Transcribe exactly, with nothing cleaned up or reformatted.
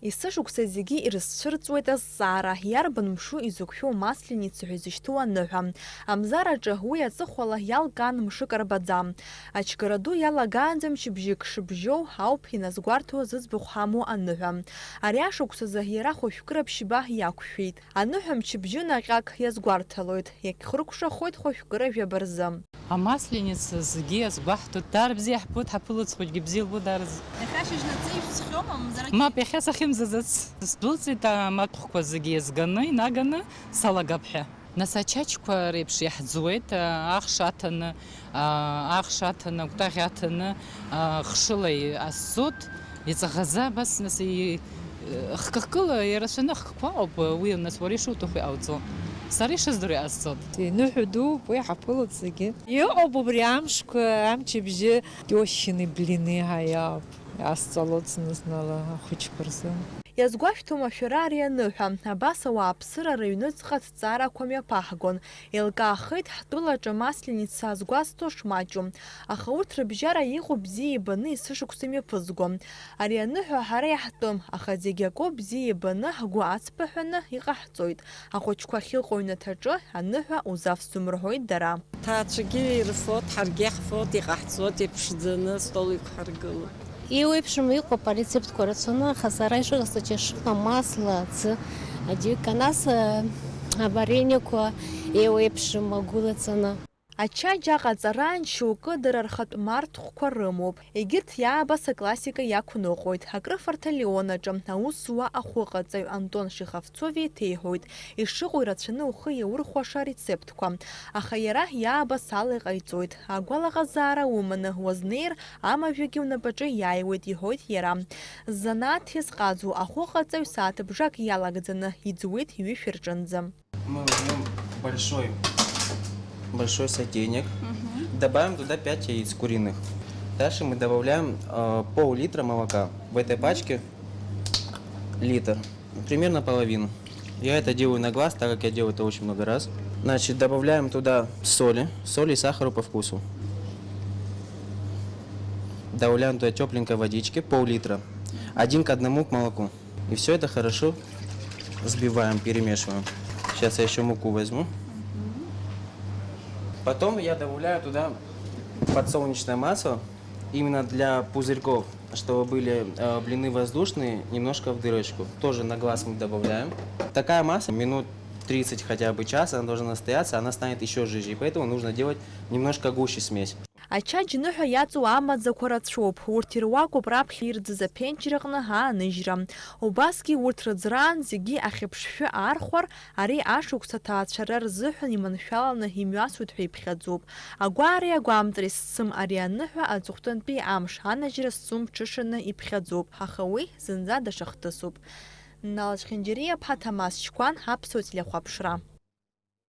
Есышықәса зегьы ирызцәырҵуеит азҵаара, иарбан мшу изықәшәо Масленицаҳәа изышьҭоу аныҳәа. Амзараҿы уи аҵыхәала иалкаан мшык арбаӡам. Ачгара ду иалагаанӡа мчыбжьык шыбжьоу ауп иназгәарҭо зыӡбахә ҳамоу аныҳәа. Ари ашықәсазы иара хәажәкыра ԥшьба иақәшәеит. Аныҳәа мчыбжьы наҟьак иазгәарҭалоит, иагьхыркәшахоит хәажәкыра жәаба рзы. Амасленица зегьы иазгәаҳҭоит, даара бзиа иаҳбоит, ҳаԥылыцхәыҷгьы бзиа лбо даараӡа. Иахьа шьыжьнаҵы ишәсхьоума, мамзаргьы? Мап, иахьа сахьымӡаӡац. Сдәылҵит амаҭәхәқәа зегьы иазганы, инаганы салагап ҳәа. Нас ачачқәа реиԥш иаҳӡуеит, ахш аҭаны, ахш аҭаны, акәтаӷь аҭаны, хшыла азцоит. Иҵаӷаӡа абас, нас, и-, хкы-хкыла ирацәаны ахкқәа ауп, уи, нас, уара ишуҭаху иҟауҵо. Сара ишыздыруа иҟасҵоит. Иныҳәа дууп, уи ҳаԥылоит зегьы. Иҟоуп убри амшқәа, амчыбжьы, тёщины блины ҳәа иауп. Иҟасҵалоит зны-знала ахәыҷқәа рзы. Иазгәашәҭома шәара ари аныҳәа? Абас ауааԥсыра рыҩныҵҟа ҭҵаарақәа мҩаԥаҳгон. Еилкаахеит ҳтәылаҿы Масленица згәазҭо шмаҷу. Аха урҭ рыбжьара иҟоуп бзиа ибаны есышықәса имҩаԥызго. Ари аныҳәа ҳара иаҳтәым, аха зегь акоуп, бзиа ибаны ҳгәы ацԥыҳәаны иҟаҳҵоит. Ахәыҷқәа ахьыҟоу аҩнаҭаҿы аныҳәа узавсӡом рҳәоит дара. Ҭаацәагьы ирфоит, ҳаргьы иаҳфоит, иҟаҳҵоит, иԥшӡаны астол иқәҳаргылоит. Еиуеиԥшым иҟоуп арецептқәа рацәаны, аха сара ишыҟасҵо џьашьахә амасла, аӡы, аџьыка, нас, э, аварениақәа еиуеиԥшым агәылацаны. Ачаџь аҟаҵараан шьоукы дара рхатә марҭхәқәа рымоуп. Егьырҭ иаабаз аклассика иақәныҟәоит. Акрыфарҭа Леон аҿы аусуа ахәыҟаҵаҩ Антон Шиховцов еиҭеиҳәоит, ишыҟоу ирацәаны ухы иаурхәаша арецептқәа. Аха иара иаабаз ала иҟаиҵоит. Агәалаҟазаара уманы уазнеир, амажәагьы унапаҿы иааиуеит, иҳәоит иара. Ззанааҭ иазҟазоу ахәыҟаҵаҩ сааҭыбжак иалагӡаны иӡуеит ҩышә рҿынӡа. Мы возьмём большой, большой сотейник, добавим туда пять яиц куриных. Дальше мы добавляем, э, пол-литра молока. В этой пачке литр, примерно половину. Я это делаю на глаз, так как я делаю это очень много раз. Значит, добавляем туда соли, соли и сахару по вкусу. Добавляем туда тёпленькой водички, пол-литра, один к одному к молоку. И всё это хорошо взбиваем, перемешиваем. Сейчас я ещё муку возьму. Потом я добавляю туда подсолнечное масло, именно для пузырьков, чтобы были, э, блины воздушные, немножко в дырочку. Тоже на глаз мы добавляем. Такая масса минут тридцать, хотя бы час, она должна настояться, она станет ещё жиже, и поэтому нужно делать немножко гуще смесь. Ачаџь ныҳәа иаҵоу амаӡақәа рацәоуп. Урҭ ируакуп раԥхьа ирӡыз аԥенџьыр аҟны ааныжьра. Убасгьы урҭ рыӡраан зегьы ахьыԥшшәы аархәар, ари ашықәс аҭаацәара рзыҳәан иманшәаланы имҩасуеит ҳәа иԥхьаӡоуп. Агәаареи агәамҵреи сцым, ари аныҳәа аҵыхәтәантәи амш анажьра сцум ҽышаны иԥхьаӡоуп, аха уи зынӡа даҽа хҭысуп. Нал Чхинџьариа-ԥҳа, Ҭамаз Чқәан, Аԥсуа телехәаԥшра.